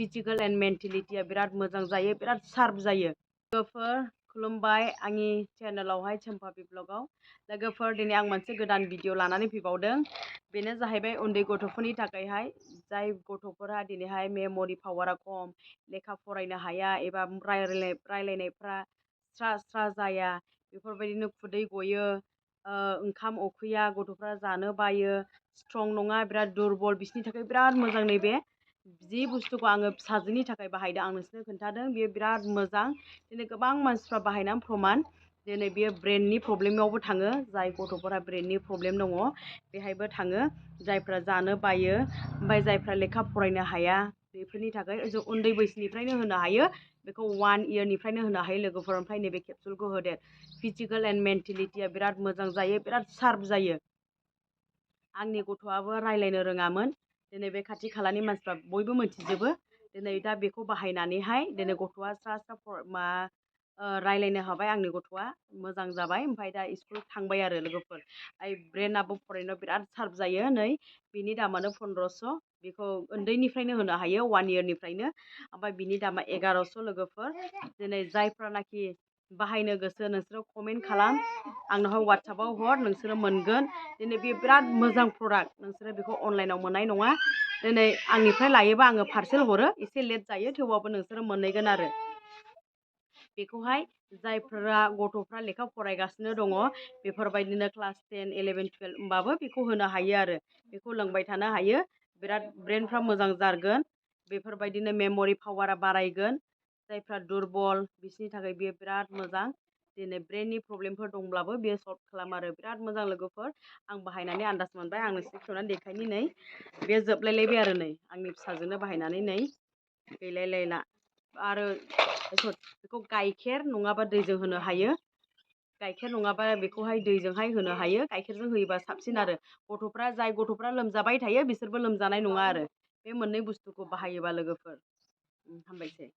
Physical and मेन्टेलिटिया बिराद मोजां जायो, बिराद शार्प जायो। लोगोफोर खुलुमबाय आंनि चेनेलावहाय चम्पा ब्लगाव। लोगोफोर दिनै आं मोनसे गोदान भिडिअ लानानै फैबावदों। बेनो जाहैबाय उन्दै गथ'फोरनि थाखायहाय, जाय गथ'फोरा दिनैहाय मेम'रि पावारा खम, लेखा फरायनो हाया एबा रायलायनायफ्रा स्रा स्रा जाया, बेफोरबायदिनो खुदै गयो, ओंखाम उखैया, गथ'फ्रा जानो बायो, स्ट्रं नङा, बिराद दुरबल, बिसोरनि थाखाय बिराद मोजां। नैबे जि बुस्थुखौ आङो फिसाजोनि थाखाय बाहायदों, आं नोंसोरनो खोन्थादों, बेयो बिराद मोजां। दिनै गोबां मानसिफ्रा बाहायनानै प्रमान दिनै बेयो ब्रेननि प्रब्लेमावबो थाङो, जाय गथ'फोरा ब्रेननि प्रब्लेम दङ बेहायबो थाङो, जायफ्रा जानो बायो, ओमफ्राय जायफ्रा लेखा फरायनो हाया, बेफोरनि थाखाय जों उन्दै बैसोनिफ्रायनो होनो हायो। बेखौ 1 इयारनिफ्रायनो होनो हायो लोगोफोर। ओमफ्राय नैबे केपसुलखौ होदेर, फिजिकेल एन्ड मेन्टेलिटिया बिराद मोजां जायो, बिराद शार्प जायो। आंनि गथ'आबो रायलायनो रोङामोन, दिनै बे खाथि खालानि मानसिफ्रा बयबो मिथिजोबो। दिनै दा बेखौ बाहायनानैहाय दिनै गथ'आ स्रा स्रा रायलायनो हाबाय, आंनि गथ'आ मोजां जाबाय। ओमफ्राय दा स्कुल थांबाय आरो लोगोफोर। ब्रेनाबो फरायनायाव बिराद शार्प जायो। नै बिनि दामानो 1500, बेखौ उन्दैनिफ्रायनो होनो हायो, 1 इयारनिफ्रायनो। ओमफ्राय बिनि दामा 1100 लोगोफोर। दिनै जायफ्रानाखि बाहायनो गोसो नोंसोरो कमेन्ट खालाम, आंनावहाय वाट्सएपाव हर, नोंसोरो मोनगोन। दिनै बे बिराद मोजां प्रडाक्ट, नोंसोरो बेखौ अनलाइनाव मोननाय नङा। दिनै आंनिफ्राय लायोबा आङो पार्सेल हरो, एसे लेट जायो, थेवबाबो नोंसोरो मोनहैगोन आरो। बेखौहाय जायफोरा गथ'फ्रा लेखा फरायगासिनो दङ, बेफोरबायदिनो क्लास 10, 11, 12 होमबाबो बेखौ होनो हायो आरो। बेखौ लोंबाय थानो हायो, बिराद ब्रेनफ्रा मोजां जागोन, बेफोरबायदिनो मेम'रि पावारा बारायगोन। जायफ्रा दुरबल, बिसोरनि थाखाय बेयो बिराद मोजां। दिनै ब्रेननि प्रब्लेमफोर दंब्लाबो बेयो सल्भ खालामो आरो, बिराद मोजां लोगोफोर। आं बाहायनानै आन्दाज मोनबाय, आं नोंसोरनो खेवनानै देखायनि। नै बे जोबलायलायबाय आरो, नै आंनि फिसाजोंनो बाहायनानै नै गैलायलायला। आरो बेखौ गाइखेर नङाबा दैजों होनो हायो। गाइखेर नङाबा बेखौहाय दैजोंहाय होनो हायो, गाइखेरजों होयोबा साबसिन आरो। जाय गथ'फ्रा लोमजाबाय थायो, बिसोरबो लोमजानाय नङा आरो बे मोननै बुस्थुखौ बाहायोबा लोगोफोर। हामबायसै।